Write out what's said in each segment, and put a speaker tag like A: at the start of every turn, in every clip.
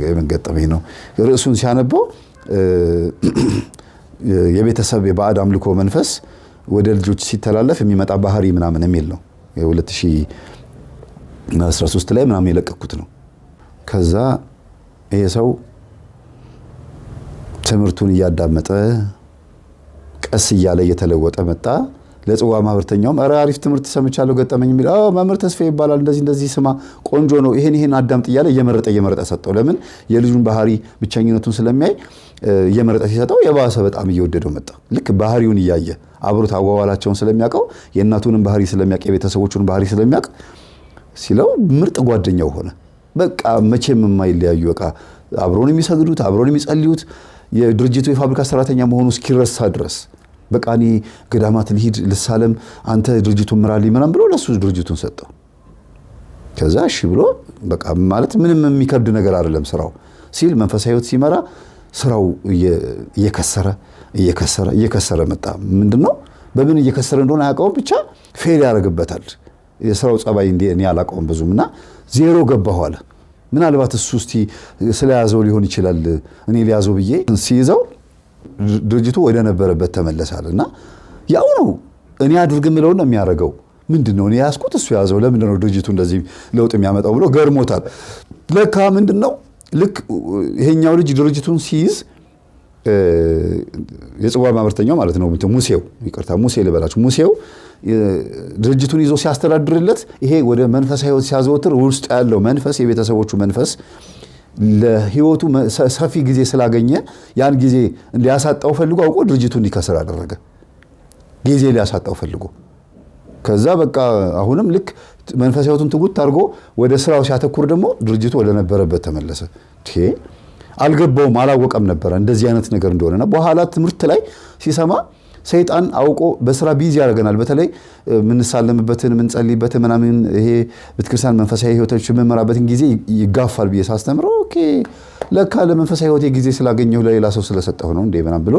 A: የምን ገጠመኝ ነው? ርዕሱን ሲያነበው የቤተሰብ የባዕድ አምልኮ መንፈስ ወደ ልጆች ሲተላለፍ የሚመጣ ባህሪ ምናምን የሚል ነው። የ2013 ላይ ምናምን የለቀኩት ነው። ከዛ ይሄ ሰው ትምህርቱን እያዳመጠ ቀስ እያለ እየተለወጠ መጣ። ለጽዋ ማህበርተኛውም ኧረ አሪፍ ትምህርት ሰምቻለሁ ገጠመኝ የሚል መምህር ተስፋዬ ይባላል፣ እንደዚህ እንደዚህ ስማ፣ ቆንጆ ነው፣ ይሄን ይሄን አዳምጥ እያለ እየመረጠ እየመረጠ ሰጠው። ለምን የልጁን ባህሪ ብቸኝነቱን ስለሚያይ እየመረጠ ሲሰጠው የባሰ በጣም እየወደደው መጣ። ልክ ባህሪውን እያየ አብሮት አዋዋላቸውን ስለሚያውቀው፣ የእናቱንም ባህሪ ስለሚያውቅ፣ የቤተሰቦቹን ባህሪ ስለሚያውቅ ሲለው ምርጥ ጓደኛው ሆነ። በቃ መቼም የማይለያዩ፣ በቃ አብሮን የሚሰግዱት፣ አብሮን የሚጸልዩት፣ የድርጅቱ የፋብሪካ ሰራተኛ መሆኑ እስኪረሳ ድረስ፣ በቃ እኔ ገዳማት ልሂድ ልሳለም፣ አንተ ድርጅቱን ምራልኝ ምናምን ብሎ ለሱ ድርጅቱን ሰጠው። ከዛ እሺ ብሎ በቃ ማለት ምንም የሚከብድ ነገር አይደለም ስራው ሲል መንፈሳዊ ህይወት ሲመራ ስራው እየከሰረ እየከሰረ እየከሰረ መጣ። ምንድነው በምን እየከሰረ እንደሆነ አያውቀውም፣ ብቻ fail ያደርግበታል። የስራው ጸባይ እንደ እኔ አላውቀውም ብዙም እና ዜሮ ገባሁ አለ። ምናልባት እሱ እስቲ ስለያዘው ሊሆን ይችላል፣ እኔ ሊያዘው ብዬ ሲይዘው ድርጅቱ ወደ ነበረበት ተመለሳል። እና ያው ነው፣ እኔ አድርግ የምለውን ነው የሚያደርገው። ምንድነው እኔ ያዝኩት እሱ ያዘው፣ ለምንድነው ድርጅቱ እንደዚህ ለውጥ የሚያመጣው ብሎ ገርሞታል። ለካ ምንድነው ልክ ይሄኛው ልጅ ድርጅቱን ሲይዝ፣ የጽዋ ማህበርተኛው ማለት ነው፣ ሙሴው፣ ይቅርታ ሙሴ ልበላችሁ፣ ሙሴው ድርጅቱን ይዞ ሲያስተዳድርለት ይሄ ወደ መንፈሳዊ ህይወት ሲያዘወትር ውስጥ ያለው መንፈስ፣ የቤተሰቦቹ መንፈስ ለህይወቱ ሰፊ ጊዜ ስላገኘ ያን ጊዜ ሊያሳጣው ፈልጎ አውቆ ድርጅቱ እንዲከስር አደረገ። ጊዜ ሊያሳጣው ፈልጎ። ከዛ በቃ አሁንም ልክ መንፈሳዊ ህይወቱን ትጉት አድርጎ ወደ ስራው ሲያተኩር ደግሞ ድርጅቱ ወደ ነበረበት ተመለሰ። አልገባውም፣ አላወቀም ነበረ እንደዚህ አይነት ነገር እንደሆነና በኋላ ትምህርት ላይ ሲሰማ ሰይጣን አውቆ በስራ busy ያደርገናል። በተለይ የምንሳለምበትን፣ የምንጸልይበትን ምናምን፣ ይሄ ቤተክርስቲያን መንፈሳዊ ህይወቶች የምንመራበትን ጊዜ ይጋፋል ብዬ ሳስተምረው okay ለካ ለመንፈሳዊ ህይወቴ ጊዜ ስላገኘሁ ለሌላ ሰው ስለሰጠሁ ነው እንዴ ምናምን ብሎ፣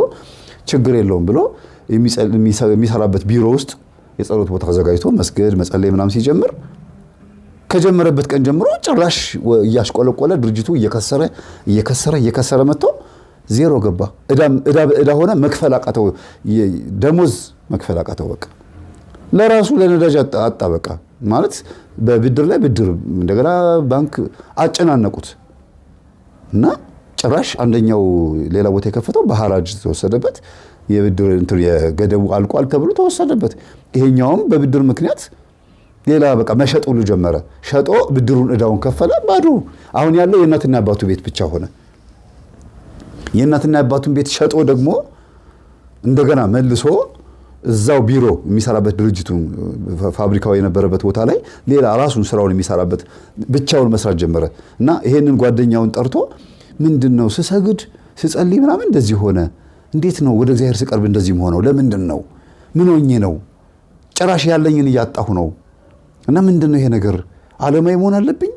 A: ችግር የለውም ብሎ የሚሰራበት ቢሮ ውስጥ የጸሎት ቦታ አዘጋጅቶ መስገድ፣ መጸለይ ምናምን ሲጀምር፣ ከጀመረበት ቀን ጀምሮ ጭራሽ እያሽቆለቆለ ድርጅቱ እየከሰረ እየከሰረ እየከሰረ መጥቶ ዜሮ ገባ። እዳ በእዳ ሆነ። መክፈል አቃተው። ደሞዝ መክፈል አቃተው። በቃ ለራሱ ለነዳጅ አጣ። በቃ ማለት በብድር ላይ ብድር፣ እንደገና ባንክ አጨናነቁት እና ጭራሽ አንደኛው ሌላ ቦታ የከፈተው በሐራጅ ተወሰደበት። የብድር እንትን የገደቡ አልቋል ተብሎ ተወሰደበት። ይሄኛውም በብድር ምክንያት ሌላ በቃ መሸጥ ሁሉ ጀመረ። ሸጦ ብድሩን እዳውን ከፈለ። ባዶ አሁን ያለው የእናትና አባቱ ቤት ብቻ ሆነ። የእናትና አባቱን ቤት ሸጦ ደግሞ እንደገና መልሶ እዛው ቢሮ የሚሰራበት ድርጅቱ ፋብሪካው የነበረበት ቦታ ላይ ሌላ ራሱን ስራውን የሚሰራበት ብቻውን መስራት ጀመረ። እና ይሄንን ጓደኛውን ጠርቶ ምንድን ነው ስሰግድ ስጸልይ ምናምን እንደዚህ ሆነ? እንዴት ነው ወደ እግዚአብሔር ስቀርብ እንደዚህ ሆነው? ለምንድን ነው? ምን ሆኜ ነው? ጭራሽ ያለኝን እያጣሁ ነው። እና ምንድን ነው ይሄ ነገር? ዓለማዊ መሆን አለብኝ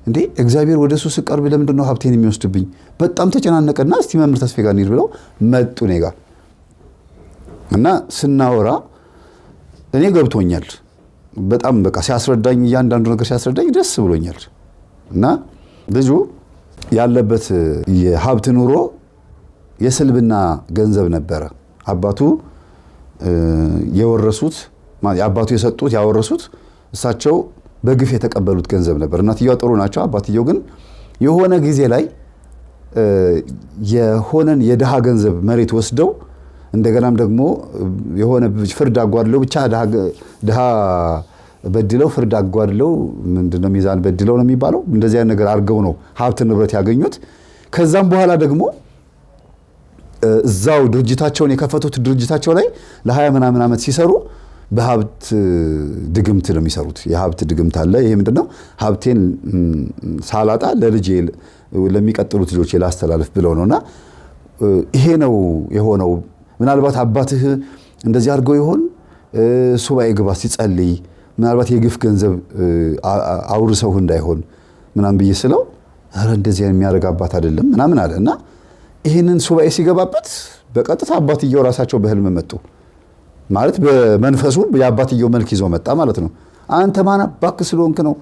A: እንዴ? እግዚአብሔር ወደ እሱ ስቀርብ ለምንድን ነው ሀብቴን የሚወስድብኝ? በጣም ተጨናነቀና እስቲ መምህር ተስፋዬ ጋር እንሂድ ብለው መጡ እኔ ጋር። እና ስናወራ እኔ ገብቶኛል። በጣም በቃ ሲያስረዳኝ፣ እያንዳንዱ ነገር ሲያስረዳኝ ደስ ብሎኛል። እና ልጁ ያለበት የሀብት ኑሮ የስልብና ገንዘብ ነበረ። አባቱ የወረሱት፣ አባቱ የሰጡት፣ ያወረሱት፣ እሳቸው በግፍ የተቀበሉት ገንዘብ ነበር። እናትየዋ ጥሩ ናቸው። አባትየው ግን የሆነ ጊዜ ላይ የሆነን የድሃ ገንዘብ መሬት ወስደው፣ እንደገናም ደግሞ የሆነ ፍርድ አጓድለው፣ ብቻ ድሃ በድለው፣ ፍርድ አጓድለው፣ ምንድነው ሚዛን በድለው ነው የሚባለው፣ እንደዚህ አይነት ነገር አድርገው ነው ሀብት ንብረት ያገኙት። ከዛም በኋላ ደግሞ እዛው ድርጅታቸውን የከፈቱት ድርጅታቸው ላይ ለ20 ምናምን ዓመት ሲሰሩ በሀብት ድግምት ነው የሚሰሩት። የሀብት ድግምት አለ። ይሄ ምንድነው? ሀብቴን ሳላጣ ለልጄ፣ ለሚቀጥሉት ልጆቼ ላስተላልፍ ብለው ነውና ይሄ ነው የሆነው። ምናልባት አባትህ እንደዚህ አድርገው ይሆን? ሱባኤ ግባ፣ ሲጸልይ ምናልባት የግፍ ገንዘብ አውርሰውህ እንዳይሆን ምናምን ብዬ ስለው ኧረ እንደዚህ የሚያደርግ አባት አይደለም ምናምን አለ። እና ይህንን ሱባኤ ሲገባበት በቀጥታ አባትየው ራሳቸው በህልም መጡ። ማለት በመንፈሱ የአባትየው መልክ ይዞ መጣ ማለት ነው። አንተ ማን አባክ ስለሆንክ ነው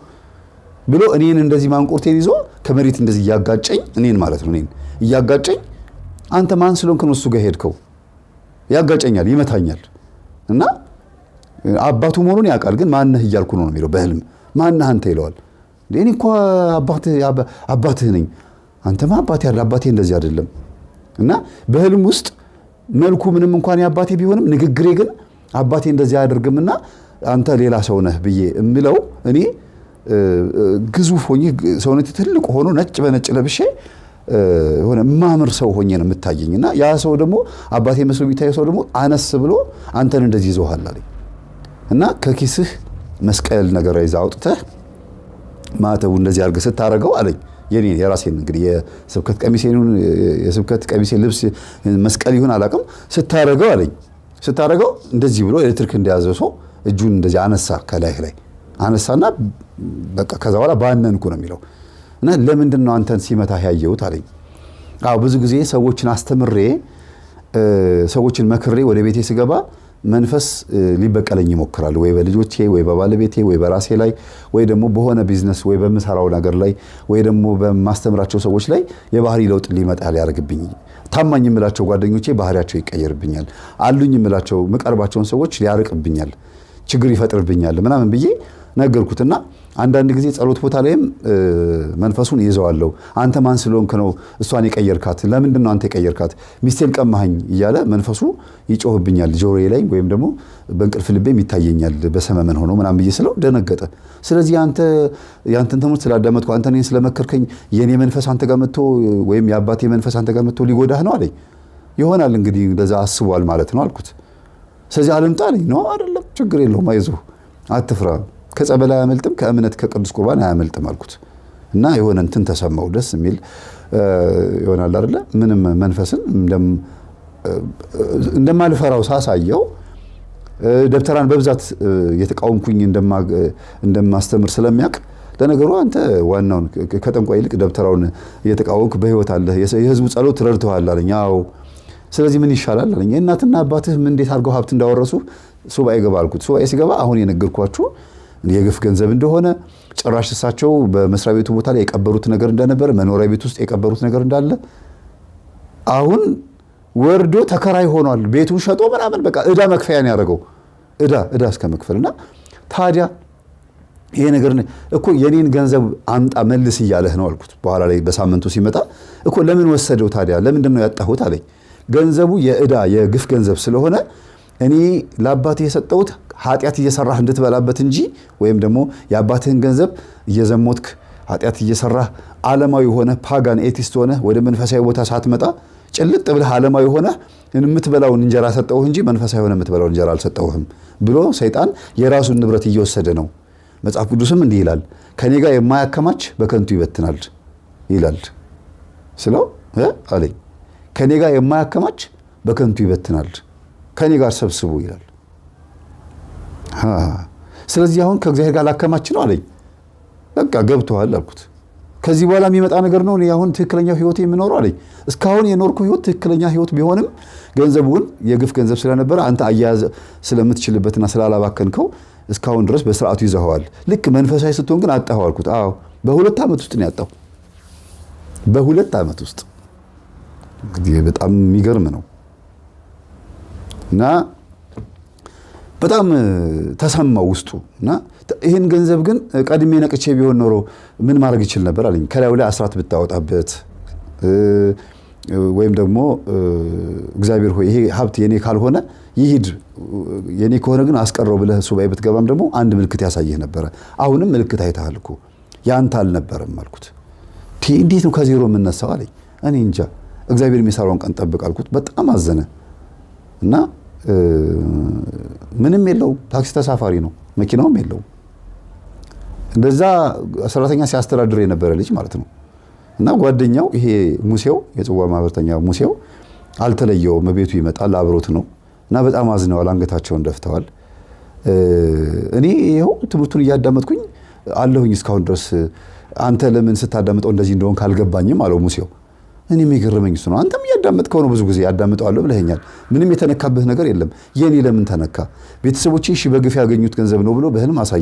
A: ብሎ እኔን እንደዚህ ማንቁርቴን ይዞ ከመሬት እንደዚህ እያጋጨኝ እኔን ማለት ነው፣ እኔን እያጋጨኝ አንተ ማን ስለሆንክ ነው እሱ ጋር ሄድከው? ያጋጨኛል፣ ይመታኛል። እና አባቱ መሆኑን ያውቃል፣ ግን ማነህ እያልኩ ነው የሚለው በህልም። ማነህ አንተ ይለዋል። እኔ እኮ አባትህ ነኝ። አንተማ አባቴ አይደል፣ አባቴ እንደዚህ አይደለም። እና በህልም ውስጥ መልኩ ምንም እንኳን የአባቴ ቢሆንም ንግግሬ ግን አባቴ እንደዚህ አያደርግምና አንተ ሌላ ሰው ነህ ብዬ እምለው እኔ ግዙፍ ሆኜ ሰውነቴ ትልቅ ሆኖ ነጭ በነጭ ለብሼ የሆነ ማምር ሰው ሆኜ ነው የምታየኝ። እና ያ ሰው ደግሞ አባቴ መስሎ የሚታየው ሰው ደግሞ አነስ ብሎ አንተን እንደዚህ ይዞሃል አለኝ። እና ከኪስህ መስቀል ነገር ይዘህ አውጥተህ ማተቡ እንደዚህ አድርገህ ስታረገው አለኝ። የኔ የራሴን እንግዲህ የስብከት ቀሚሴን የስብከት ቀሚሴ ልብስ መስቀል ይሁን አላውቅም፣ ስታረገው አለኝ። ስታረገው እንደዚህ ብሎ ኤሌክትሪክ እንደያዘው ሰው እጁን እንደዚህ አነሳ፣ ከላይ ላይ አነሳና በቃ ከዛ በኋላ ባነንኩ ነው የሚለው። እና ለምንድን ነው አንተን ሲመታህ ያየሁት አለኝ። አዎ ብዙ ጊዜ ሰዎችን አስተምሬ ሰዎችን መክሬ ወደ ቤቴ ስገባ መንፈስ ሊበቀለኝ ይሞክራል። ወይ በልጆቼ ወይ በባለቤቴ ወይ በራሴ ላይ ወይ ደግሞ በሆነ ቢዝነስ ወይ በምሰራው ነገር ላይ ወይ ደግሞ በማስተምራቸው ሰዎች ላይ የባህሪ ለውጥ ሊመጣ ሊያደርግብኝ፣ ታማኝ የምላቸው ጓደኞቼ ባህሪያቸው ይቀየርብኛል፣ አሉኝ የምላቸው ምቀርባቸውን ሰዎች ሊያርቅብኛል፣ ችግር ይፈጥርብኛል ምናምን ብዬ ነገርኩትና አንዳንድ ጊዜ ጸሎት ቦታ ላይም መንፈሱን ይዘዋለሁ። አንተ ማን ስለሆንክ ነው እሷን የቀየርካት? ለምንድን ነው አንተ የቀየርካት? ሚስቴን ቀማኸኝ እያለ መንፈሱ ይጮህብኛል ጆሮዬ ላይ ወይም ደግሞ በእንቅልፍ ልቤም ይታየኛል በሰመመን ሆኖ ምናምን ብዬ ስለው ደነገጠ። ስለዚህ አንተ ያንተን ትምህርት ስላዳመጥኩ አንተ እኔን ስለመከርከኝ የኔ መንፈስ አንተ ጋር መጥቶ ወይም የአባቴ መንፈስ አንተ ጋር መጥቶ ሊጎዳህ ነው አለኝ። ይሆናል እንግዲህ እንደዛ አስቧል ማለት ነው አልኩት። ስለዚህ አልምጣ አለኝ። ነው አይደለም፣ ችግር የለውም አይዞህ፣ አትፍራ፣ ከጸበል አያመልጥም፣ ከእምነት ከቅዱስ ቁርባን አያመልጥም አልኩት። እና የሆነ እንትን ተሰማው፣ ደስ የሚል ይሆናል አይደለ? ምንም መንፈስን እንደማልፈራው ሳሳየው፣ ደብተራን በብዛት የተቃወምኩኝ እንደማስተምር ስለሚያውቅ፣ ለነገሩ አንተ ዋናውን ከጠንቋይ ይልቅ ደብተራውን እየተቃወምክ በህይወት አለህ፣ የህዝቡ ጸሎት ረድተዋል አለኝ። አዎ፣ ስለዚህ ምን ይሻላል አለኝ። የእናትና አባትህ ምን እንዴት አድርገው ሀብት እንዳወረሱ ሱባኤ ገባ አልኩት። ሱባኤ ሲገባ አሁን የነገርኳችሁ የግፍ ገንዘብ እንደሆነ፣ ጭራሽ እሳቸው በመስሪያ ቤቱ ቦታ ላይ የቀበሩት ነገር እንደነበረ፣ መኖሪያ ቤት ውስጥ የቀበሩት ነገር እንዳለ፣ አሁን ወርዶ ተከራይ ሆኗል። ቤቱን ሸጦ ምናምን በቃ ዕዳ መክፈያ ነው ያደረገው። ዕዳ እስከ መክፈል። እና ታዲያ ይሄ ነገር እኮ የኔን ገንዘብ አምጣ መልስ እያለህ ነው አልኩት። በኋላ ላይ በሳምንቱ ሲመጣ እኮ ለምን ወሰደው ታዲያ ለምንድን ነው ያጣሁት አለኝ። ገንዘቡ የዕዳ የግፍ ገንዘብ ስለሆነ እኔ ለአባትህ የሰጠሁት ኃጢአት እየሰራህ እንድትበላበት እንጂ ወይም ደግሞ የአባትህን ገንዘብ እየዘሞትክ ኃጢአት እየሰራህ ዓለማዊ ሆነ pagan atheist ሆነ ወደ መንፈሳዊ ቦታ ሳትመጣ ጭልጥ ብለህ ዓለማዊ ሆነ የምትበላውን እንጀራ ሰጠሁህ እንጂ መንፈሳዊ ሆነ የምትበላውን እንጀራ አልሰጠሁህም ብሎ ሰይጣን የራሱን ንብረት እየወሰደ ነው። መጽሐፍ ቅዱስም እንዲህ ይላል፣ ከኔ ጋር የማያከማች በከንቱ ይበትናል ይላል ስለው አለኝ። ከኔ ጋር የማያከማች በከንቱ ይበትናል፣ ከኔ ጋር ሰብስቡ ይላል። ስለዚህ አሁን ከእግዚአብሔር ጋር ላከማች ነው አለኝ። በቃ ገብቶሃል አልኩት። ከዚህ በኋላ የሚመጣ ነገር ነው። እኔ አሁን ትክክለኛው ህይወት የምኖረው አለኝ። እስካሁን የኖርኩ ህይወት ትክክለኛ ህይወት ቢሆንም ገንዘቡ ግን የግፍ ገንዘብ ስለነበረ አንተ አያያዝ ስለምትችልበትና ስላላባከንከው እስካሁን ድረስ በስርዓቱ ይዘኸዋል። ልክ መንፈሳዊ ስትሆን ግን አጣኸው አልኩት። አዎ፣ በ2 ዓመት ውስጥ ነው ያጣው። በ2 ዓመት ውስጥ። እንግዲህ በጣም የሚገርም ነው። እና በጣም ተሰማው ውስጡ። እና ይህን ገንዘብ ግን ቀድሜ ነቅቼ ቢሆን ኖሮ ምን ማድረግ ይችል ነበር አለኝ። ከላዩ ላይ አስራት ብታወጣበት ወይም ደግሞ እግዚአብሔር ሆይ ይሄ ሀብት የኔ ካልሆነ ይሂድ፣ የኔ ከሆነ ግን አስቀረው ብለህ ሱባኤ ብትገባም ደግሞ አንድ ምልክት ያሳይህ ነበረ። አሁንም ምልክት አይተሃል እኮ፣ ያንተ አልነበረም አልኩት። እንዴት ነው ከዜሮ የምነሳው አለኝ። እኔ እንጃ፣ እግዚአብሔር የሚሰራውን ቀን ጠብቅ አልኩት። በጣም አዘነ። እና ምንም የለውም። ታክሲ ተሳፋሪ ነው፣ መኪናውም የለውም። እንደዛ ሰራተኛ ሲያስተዳድር የነበረ ልጅ ማለት ነው። እና ጓደኛው ይሄ ሙሴው፣ የጽዋ ማህበርተኛ ሙሴው አልተለየውም። ቤቱ ይመጣል፣ አብሮት ነው። እና በጣም አዝነዋል፣ አንገታቸውን ደፍተዋል። እኔ ይኸው ትምህርቱን እያዳመጥኩኝ አለሁኝ እስካሁን ድረስ፣ አንተ ለምን ስታዳምጠው እንደዚህ እንደሆን ካልገባኝም አለው ሙሴው። እኔም የገረመኝ እሱ ነው። አንተም እያዳመጥከው ነው፣ ብዙ ጊዜ ያዳምጠዋለሁ ብለኸኛል። ምንም የተነካብህ ነገር የለም። የኔ ለምን ተነካ? ቤተሰቦቼ እሺ በግፍ ያገኙት ገንዘብ ነው ብሎ በህልም አሳየ።